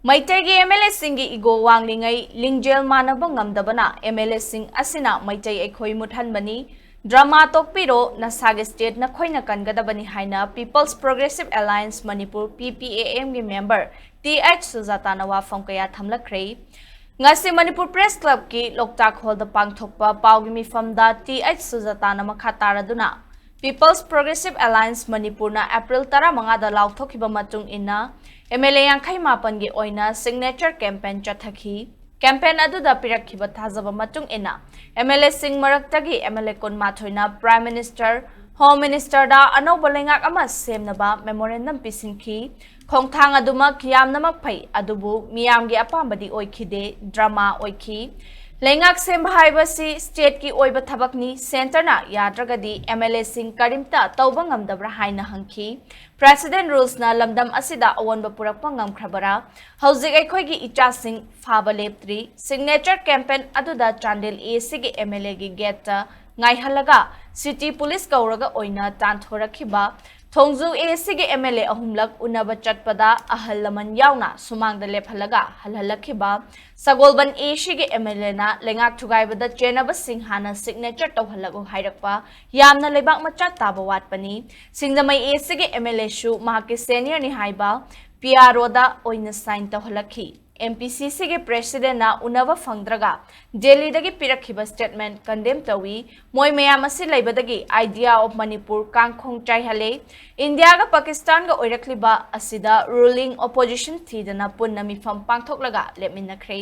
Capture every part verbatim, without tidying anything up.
ꯃꯩꯇꯩꯒꯤ M L ꯑꯦꯁꯤꯡꯒꯤ ego ꯋꯥꯡꯂꯤꯉꯩ ꯂꯤꯡꯖꯦꯜ ꯃꯥꯟꯅꯕ ꯉꯝꯗꯕꯅ M L ꯑꯦꯁꯤꯡ ꯑꯁꯤꯅ ꯃꯩꯇꯩ ꯑꯩꯈꯣꯏ ꯃꯨꯠꯍꯟꯕꯅꯤ꯫ ꯗ꯭ꯔꯃꯥ ꯇꯣꯛꯄꯤꯔꯣ, ꯅꯁꯥꯒꯤ ꯁ꯭ꯇꯦꯠ ꯅꯈꯣꯏꯅ ꯀꯟꯒꯗꯕꯅꯤ ꯍꯥꯏꯅ People's Progressive Alliance Manipur, P P A M ꯒꯤ ꯃꯦꯝꯕꯔ ꯇꯤ ꯑꯩꯆ ꯁꯨꯖꯥꯇꯥꯅ ꯋꯥꯐꯝ ꯀꯌꯥ ꯊꯝꯂꯛꯈ꯭ꯔꯦ꯫ ꯉꯁꯤ ꯃꯅꯤꯄꯨꯔ ꯄ꯭ꯔꯦꯁ ꯀ꯭ꯂꯕꯀꯤ ꯂꯣꯛꯇꯥꯛ ꯍꯣꯜꯗ ꯄꯥꯡꯊꯣꯛꯄ ꯄꯥꯎꯒꯤ ꯃꯤꯐꯝꯗ ꯇꯤ ꯑꯩꯆ ꯁꯨꯖꯥꯇꯥꯅ ꯃꯈꯥ ꯇꯥꯔꯗꯨꯅ, People's Progressive Alliance ꯃꯅꯤꯄꯨꯔꯅ ꯑꯦꯄ꯭ꯔꯤꯜ ꯇꯔꯥꯃꯉꯥꯗ ꯂꯥꯎꯊꯣꯛꯈꯤꯕ ꯃꯇꯨꯡ ꯏꯟꯅ, ꯑꯦꯝ ꯑꯦꯜ ꯑꯦ ꯌꯥꯡꯈꯩ ꯃꯥꯄꯟꯒꯤ ꯑꯣꯏꯅ ꯁꯤꯒꯅꯦꯆꯔ ꯀꯦꯝꯄꯦꯟ ꯆꯠꯊꯈꯤ꯫ ꯀꯦꯝꯄꯦꯟ ꯑꯗꯨꯗ ꯄꯤꯔꯛꯈꯤꯕ ꯊꯥꯖꯕ ꯃꯇꯨꯡ ꯏꯟꯅ, ꯑꯦꯝ ꯑꯦꯜ ꯑꯦꯁꯤꯡ ꯃꯔꯛꯇꯒꯤ ꯑꯦꯝ ꯑꯦꯜ ꯑꯦ ꯀꯨꯟꯃꯥꯊꯣꯏꯅ ꯄ꯭ꯔꯥꯏꯝ ꯃꯤꯅꯤꯁꯇꯔ, ꯍꯣꯝ ꯃꯤꯅꯤꯁꯇꯔꯗ ꯑꯅꯧꯕ ꯂꯩꯉꯥꯛ ꯑꯃ ꯁꯦꯝꯅꯕ ꯃꯦꯃꯣꯔꯦꯟꯗꯝ ꯄꯤꯁꯤꯟꯈꯤ꯫ ꯈꯣꯡꯊꯥꯡ ꯑꯗꯨꯃꯛ ꯌꯥꯝꯅꯃꯛ ꯐꯩ, ꯑꯗꯨꯕꯨ ꯃꯤꯌꯥꯝꯒꯤ ꯑꯄꯥꯝꯕꯗꯤ ꯑꯣꯏꯈꯤꯗꯦ, ꯗ꯭ꯔꯃꯥ ꯑꯣꯏꯈꯤ꯫ ꯂꯩꯉꯥꯛ ꯁꯦꯝꯕ ꯍꯥꯏꯕꯁꯤ ꯁ꯭ꯇꯦꯠꯀꯤ ꯑꯣꯏꯕ ꯊꯕꯛꯅꯤ, ꯁꯦꯟꯇꯔꯅ ꯌꯥꯗ꯭ꯔꯒꯗꯤ ꯑꯦꯝ ꯑꯦꯜ ꯑꯦꯁꯤꯡ ꯀꯔꯤꯝꯇ ꯇꯧꯕ ꯉꯝꯗꯕ꯭ꯔꯥ ꯍꯥꯏꯅ ꯍꯪꯈꯤ꯫ ꯄ꯭ꯔꯦꯁꯤꯗꯦꯟ ꯔꯨꯜꯁꯅ ꯂꯝꯗꯝ ꯑꯁꯤꯗ ꯑꯑꯣꯟꯕ ꯄꯨꯔꯛꯄ ꯉꯝꯈ꯭ꯔꯕꯔꯥ? ꯍꯧꯖꯤꯛ ꯑꯩꯈꯣꯏꯒꯤ ꯏꯆꯥꯁꯤꯡ ꯐꯥꯕ ꯂꯦꯞꯇ꯭ꯔꯤ꯫ ꯁꯤꯒꯅꯦꯆꯔ ꯀꯦꯝꯄꯦꯟ ꯑꯗꯨꯗ ꯆꯥꯟꯗꯦꯜ ꯑꯦ ꯁꯤꯒꯤ ꯑꯦꯝ ꯑꯦꯜ ꯑꯦꯒꯤ ꯒꯦꯠꯇ ꯉꯥꯏꯍꯜꯂꯒ ꯁꯤꯇꯤ ꯄꯨꯂꯤꯁ ꯀꯧꯔꯒ ꯑꯣꯏꯅ ꯇꯥꯟꯊꯣꯔꯛꯈꯤꯕ, ꯊꯣꯡꯖꯨ ꯑꯦ ꯁꯤꯒꯤ ꯑꯦꯝ ꯑꯦꯜ ꯑꯦ ꯑꯍꯨꯝꯂꯛ ꯎꯅꯕ ꯆꯠꯄꯗ ꯑꯍꯜ ꯂꯃꯟ ꯌꯥꯎꯅ ꯁꯨꯃꯥꯡꯗ ꯂꯦꯞꯍꯜꯂꯒ ꯍꯜꯍꯜꯂꯛꯈꯤꯕ, ꯁꯒꯣꯜꯕꯟ ꯑꯦ ꯁꯤꯒꯤ ꯑꯦꯝ ꯑꯦꯜ ꯑꯦꯅ ꯂꯩꯉꯥꯛ ꯊꯨꯒꯥꯏꯕꯗ ꯆꯦꯟꯅꯕꯁꯤꯡ ꯍꯥꯟꯅ ꯁꯤꯒꯅꯦꯆꯔ ꯇꯧꯍꯜꯂꯛꯎ ꯍꯥꯏꯔꯛꯄ ꯌꯥꯝꯅ ꯂꯩꯕꯥꯛ ꯃꯆꯥ ꯇꯥꯕ ꯋꯥꯠꯄꯅꯤ꯫ ꯁꯤꯡꯖꯃꯩ ꯑꯦ ꯁꯤꯒꯤ ꯑꯦꯝ ꯑꯦꯜ ꯑꯦꯁꯨ ꯃꯍꯥꯛꯀꯤ ꯁꯦꯅꯤꯌꯔꯅꯤ ꯍꯥꯏꯕ ꯄꯤ ꯑꯥꯔ ꯑꯣꯗ ꯑꯣꯏꯅ ꯁꯥꯏꯟ ꯇꯧꯍꯜꯂꯛꯈꯤ꯫ ꯑꯦꯝ ꯄꯤ ꯁꯤ ꯁꯤꯒꯤ ꯄ꯭ꯔꯦꯁꯤꯗꯦꯟꯅ ꯎꯅꯕ ꯐꯪꯗ꯭ꯔꯒ ꯗꯦꯜꯂꯤꯗꯒꯤ ꯄꯤꯔꯛꯈꯤꯕ ꯁ꯭ꯇꯦꯠꯃꯦꯟ ꯀꯟꯗꯦꯝ ꯇꯧꯏ꯫ ꯃꯣꯏ ꯃꯌꯥꯝ ꯑꯁꯤ ꯂꯩꯕꯗꯒꯤ ꯑꯥꯏꯗꯤꯌꯥ ꯑꯣꯐ ꯃꯅꯤꯄꯨꯔ ꯀꯥꯡꯈꯣꯡ ꯆꯥꯏꯍꯜꯂꯦ꯫ ꯏꯟꯗꯤꯌꯥꯒ ꯄꯥꯀꯤꯁꯇꯥꯟꯒ ꯑꯣꯏꯔꯛꯂꯤꯕ ꯑꯁꯤꯗ ꯔꯨꯂꯤꯡ ꯑꯣꯄꯣꯖꯤꯁꯟ ꯊꯤꯗꯅ ꯄꯨꯟꯅ ꯃꯤꯐꯝ ꯄꯥꯡꯊꯣꯛꯂꯒ ꯂꯦꯞꯃꯤꯟꯅꯈ꯭ꯔꯦ꯫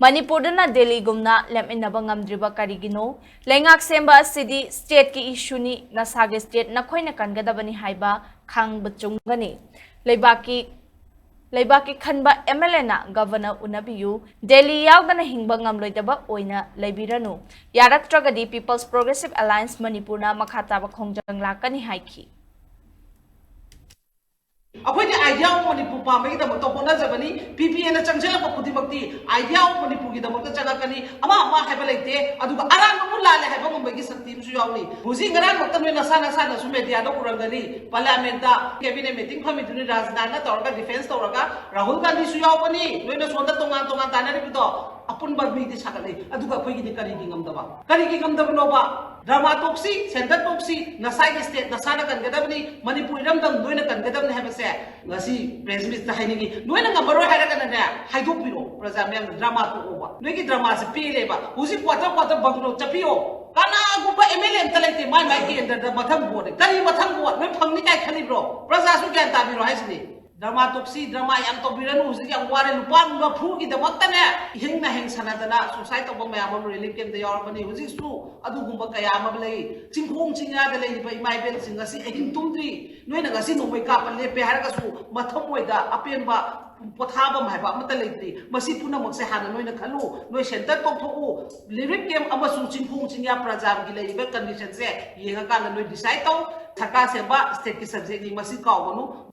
ꯃꯅꯤꯄꯨꯔꯗꯅ ꯗꯦꯜꯂꯤꯒꯨꯝꯅ ꯂꯦꯞꯃꯤꯟꯅꯕ ꯉꯝꯗ꯭ꯔꯤꯕ ꯀꯔꯤꯒꯤꯅꯣ? ꯂꯩꯉꯥꯛ ꯁꯦꯝꯕ ꯑꯁꯤꯗꯤ ꯁ꯭ꯇꯦꯠꯀꯤ ꯏꯁꯨꯅꯤ, ꯅꯁꯥꯒꯤ ꯁ꯭ꯇꯦꯠ ꯅꯈꯣꯏꯅ ꯀꯟꯒꯗꯕꯅꯤ ꯍꯥꯏꯕ ꯈꯪꯕ ꯆꯨꯝꯒꯅꯤ꯫ ꯂꯩꯕꯥꯛꯀꯤ ꯂꯩꯕꯥꯛꯀꯤ ꯈꯟꯕ ꯑꯦꯝ ꯑꯦꯜ ꯑꯦꯅ ꯒꯚꯔꯅꯔ ꯎꯅꯕꯤꯌꯨ꯫ ꯗꯦꯜꯂꯤ ꯌꯥꯎꯗꯅ ꯍꯤꯡꯕ ꯉꯝꯂꯣꯏꯗꯕ ꯑꯣꯏꯅ ꯂꯩꯕꯤꯔꯅꯨ꯫ ꯌꯥꯔꯛꯇ꯭ꯔꯒꯗꯤ People's Progressive Alliance ꯃꯅꯤꯄꯨꯔꯅ ꯃꯈꯥ ꯇꯥꯕ ꯈꯣꯡꯖꯪ ꯂꯥꯛꯀꯅꯤ ꯍꯥꯏꯈꯤ꯫ ꯑꯩꯈꯣꯏꯗꯤ Idea of Manipur ꯄꯥꯝꯕꯒꯤꯗꯃꯛꯇ ꯍꯣꯠꯅꯖꯕꯅꯤ꯫ ꯄꯤ ꯄꯤ ꯑꯦꯅ ꯆꯪꯁꯤꯜꯂꯛꯄ ꯈꯨꯗꯤꯡꯃꯛꯇꯤ Idea of Manipurꯒꯤꯗꯃꯛꯇ ꯆꯪꯉꯛꯀꯅꯤ꯫ ꯑꯃ ꯑꯃ ꯍꯥꯏꯕ ꯂꯩꯇꯦ꯫ ꯑꯗꯨꯒ ꯑꯔꯥꯟꯕꯕꯨ ꯂꯥꯜꯂꯦ ꯍꯥꯏꯕ ꯉꯝꯕꯒꯤ ꯁꯛꯇꯤ ꯑꯃꯁꯨ ꯌꯥꯎꯔꯤ꯫ ꯍꯧꯖꯤꯛ ꯉꯔꯥꯡꯃꯛꯇ ꯅꯣꯏ ꯅꯁꯥ ꯅꯁꯥꯅꯁꯨ mediaꯗ ꯎꯔꯝꯒꯅꯤ꯫ Parliamentꯇ cabinet meeting ꯐꯝꯃꯤꯗꯨꯅꯤ ꯔꯥꯖꯅꯥꯅ ꯇꯧꯔꯒ defence ꯇꯧꯔꯒ꯫ ꯔꯥꯍꯨꯜ ꯒꯥꯟꯙꯤꯁꯨ ꯌꯥꯎꯕꯅꯤ꯫ ꯅꯣꯏꯅ ꯁꯣꯝꯗ ꯇꯣꯉꯥꯟ ꯇꯣꯉꯥꯟ ꯇꯥꯟꯅꯔꯤꯕꯗꯣ ꯑꯄꯨꯟꯕ ꯃꯤꯗꯤ ꯁꯥꯒꯠꯂꯤ꯫ ꯑꯗꯨꯒ ꯑꯩꯈꯣꯏꯒꯤꯗꯤ ꯀꯔꯤꯒꯤ ꯉꯝꯗꯕ? ꯀꯔꯤꯒꯤ ꯉꯝꯗꯕꯅꯣꯕ? Drama ꯇꯣꯛꯁꯤ, centre ꯇꯣꯛꯁꯤ, ꯅꯁꯥꯒꯤ state ꯅꯁꯥꯅ ꯀꯟꯒꯗꯕꯅꯤ, ꯃꯅꯤꯄꯨꯔ ꯏꯔꯝꯗꯝ ꯅꯣꯏꯅ ꯀꯟꯒꯗꯕꯅꯤ ꯍꯥꯏꯕꯁꯦ ꯉꯁꯤ press meetꯇ ꯍꯥꯏꯅꯤꯡꯉꯤ꯫ ꯅꯣꯏꯅ ꯉꯝꯃꯔꯣꯏ ꯍꯥꯏꯔꯒꯅꯅꯦ, ꯍꯥꯏꯗꯣꯛꯄꯤꯔꯣ ꯄ꯭ꯔꯖꯥ ꯃꯌꯥꯝꯗ꯫ Drama ꯇꯣꯛꯑꯣꯕ꯫ ꯅꯣꯏꯒꯤ dramaꯁꯦ ꯄꯦꯜꯂꯦꯕ꯫ ꯍꯧꯖꯤꯛ quarter quarter bungalow ꯆꯠꯄꯤꯌꯣ꯫ ꯀꯅꯥꯒꯨꯝꯕ M L A ꯑꯝꯇ ꯂꯩꯇꯦ, ꯃꯥꯏ ꯃꯥꯏ ꯀꯦꯟꯗ꯭ꯔꯗ ꯃꯊꯪ voteꯅꯦ꯫ ꯀꯔꯤ ꯃꯊꯪ vote? ꯅꯣꯏ ꯐꯪꯅꯤ ꯀꯥꯏ ꯈꯜꯂꯤꯕ꯭ꯔꯣ? ꯄ꯭ꯔꯖꯥꯁꯨ ꯒ꯭ꯌꯥꯟ ꯇꯥꯕꯤꯔꯣ ꯍꯥꯏꯁꯤꯅꯤ꯫ Drama ꯇꯣꯛꯁꯤ, drama ꯌꯥꯝ ꯇꯧꯕꯤꯔꯅꯨ, ꯍꯧꯖꯤꯛ ꯌꯥꯝ ꯋꯥꯔꯦ꯫ ꯂꯨꯄꯥ ꯃꯔꯐꯨꯒꯤꯗꯃꯛꯇꯅꯦ ꯍꯤꯡꯅ ꯍꯤꯡ ꯁꯥꯟꯅꯗꯅ suicide ꯇꯧꯕ ꯃꯌꯥꯝ ꯑꯃ relief campꯇ ꯌꯥꯎꯔꯕꯅꯤ꯫ ꯍꯧꯖꯤꯛꯁꯨ ꯑꯗꯨꯒꯨꯝꯕ ꯀꯌꯥ ꯑꯃ ꯂꯩ꯫ ꯆꯤꯡꯈꯣꯡ ꯆꯤꯡꯌꯥꯗ ꯂꯩꯔꯤꯕ ꯏꯃꯥ ꯏꯕꯦꯜꯁꯤꯡ ꯉꯁꯤ ꯑꯍꯤꯡ ꯇꯨꯝꯗ꯭ꯔꯤ꯫ ꯅꯣꯏꯅ ꯉꯁꯤ ꯅꯣꯡꯃꯩ ꯀꯥꯞꯄ ꯂꯦꯞꯄꯦ ꯍꯥꯏꯔꯒꯁꯨ ꯃꯊꯃꯣꯏꯗ ꯑꯄꯦꯟꯕ ꯄꯣꯊꯥꯐꯝ ꯍꯥꯏꯕ ꯑꯃꯠꯇ ꯂꯩꯇ꯭ꯔꯤ꯫ ꯃꯁꯤ ꯄꯨꯝꯅꯃꯛꯁꯦ ꯍꯥꯟꯅ ꯅꯣꯏꯅ ꯈꯜꯂꯨ꯫ ꯅꯣꯏ centre ꯇꯣꯛꯊꯣꯛꯎ꯫ Relief camp ꯑꯃꯁꯨꯡ ꯆꯤꯡꯈꯣꯡ ꯆꯤꯡꯌꯥ ꯄ꯭ꯔꯖꯥꯒꯤ ꯂꯩꯔꯤꯕ conditionꯁꯦ ꯌꯦꯡꯉꯀꯥꯟꯗ ꯅꯣꯏ decide ꯇꯧ꯫ ꯁꯔꯀꯥꯔ ꯁꯦꯝꯕ stateꯀꯤ subjectꯅꯤ, ꯃꯁꯤ ꯀꯥꯎꯒꯅꯨ꯫